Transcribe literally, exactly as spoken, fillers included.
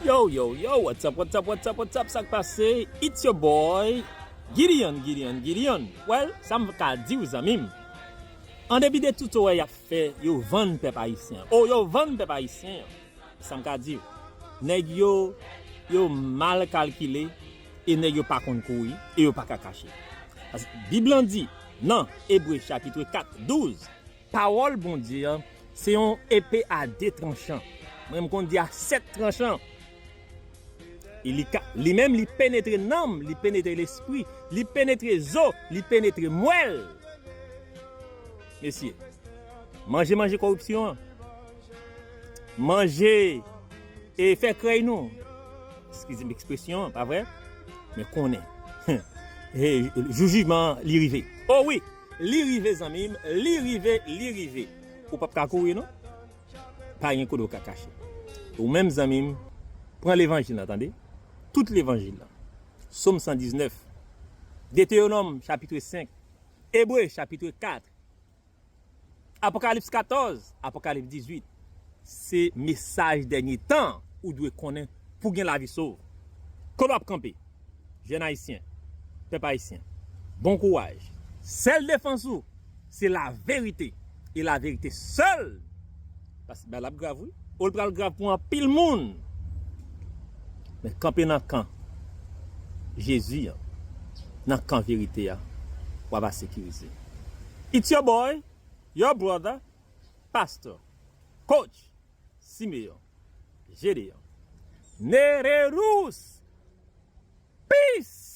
Yo, yo, yo, what's up, what's up, what's up, what's up, sa k pase? It's your boy, Gideon, Gideon, Gideon. Well, sa m ka di w, zanmi m. An depi de tout wè y ap fè, yo vann pèp ayisyen an. Oh, yo vann pèp ayisyen an. Sa m ka di w. Nèg yo, yo mal kalkile, e nèg yo pa konn kouri, e yo pa ka kache. Paske Bib lan di, nan Ebre chapit kat, douz, pawòl Bondye an, se yon epe a de tranchan. Mwen, m konn di a sèt tranchan. E li ka, li menm, li penetre nanm, li penetre lespri, li penetre zo, li penetre mwèl. Mesye, manje, manje kòripsyon an. Manje e fè krèy nou. Eskize m ekspresyon an, pa vre? Men konnen. E, jou jijman an, li rive. Oh wi, li rive, zanmi m, li rive, li rive. Ou p ap ka kouri, non? Pa gen kote w ka kache. Ou menm, zanmi m, pran levanjil lan, tande. Tout levanjil lan. Sòm san diznèf, Detewonòm chapit senk, Ebre chapit kat, Apokalips katòz, Apokalips dizuit. Se mesaj dènye tan ou dwe konnen pou gen lavi sove. Kote w ap kanpe? Jèn ayisyen, pèp ayisyen, bon kouraj. Sèl defans ou, se laverite. E laverite sèl. Paske bagay la ap grav, wi. O, l pral grav pou anpil moun. Men kanpe nan kan Jezi an, nan kan verite a, w ap sekirize. It's your boy, your brother, Pastor, Coach Simeon Gedeon Nererus. Peace!